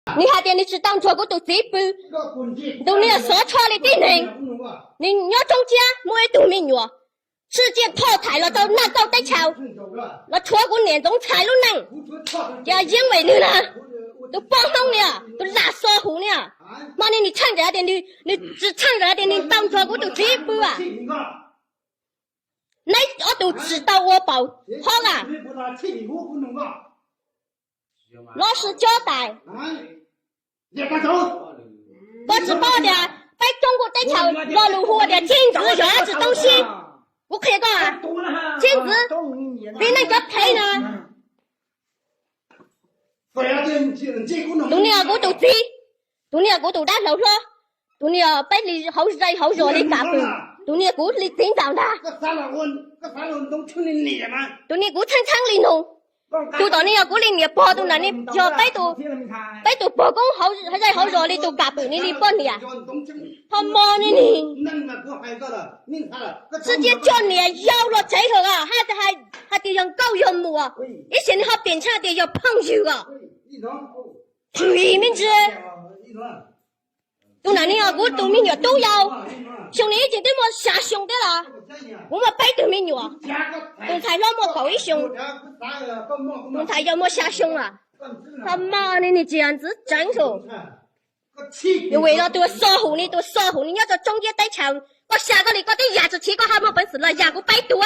Nws hais tias nws tsis tau nrog kuv tus txiv pw. Tus niag xov tsho li tib neeg, nws nyob roob ciab muaj ib tug me nyuam, sib ciaj thoj thaiv los rau Naj Kauj teb chaws, los tshuav kuv niam Ntxoov Ntxhais lub neej. Ces yeej vim nws na, tus poj Hmoob ni, tus lam xo huv ni, hmo no nws tsheej tias, nws tsis tsheej tias nws tau nrog kuv tus txiv pw. Neb ob tug tsis tau ua paus hov a. Los sis cob tais, koj tsis paub tias peb Roob Kuj teb chaws lo lus hu tias txij ntxwv yog dab tsi toob sib? Kuv qhia koj, txij ntxwv, txiv neej cov phem na. Tus niag kuv tus txiv, tus niag kuv tus dab laug hlob, tus niag peb li hauv zej hauv zos li kam pwm, tus niag kuv li txiv ntxawm ntag. Tus niag kuv txheeb txheeb li nus, tus tom niag yog kuv li niam pog, tus ntawm ni yog peb tus, peb tus pog koob hauv zej hauv zos li tus kam pwm ni li poj niam. Ho mo ni ni, sib ciaj coj niam yau los tsev lawm, hais tias yog nkauj yog muam, ib sim nws ho pim ntshai tias yog phooj ywg os. Tshwm me ntsis. Tus ntawm ni yog kuv tus me nyuam tub yau, xyoo ni ib tseem twb muaj xya xyoo thiab los. Kuv muaj peb tug me nyuam, tus ntxhais hlob muaj kaum ib xyoo, tus ntxhais yau muaj xya xyoo lawm. Ho mo ni ni tsis yog ntxwv tseev lawm. Yus vim los tus xo hum ni, tus xo hum ni nyob rau Roob Ciab teb chaws, koj xya koj li koj twb yam tsis chim, koj ho muaj peev xwm los yam kuv peb tug.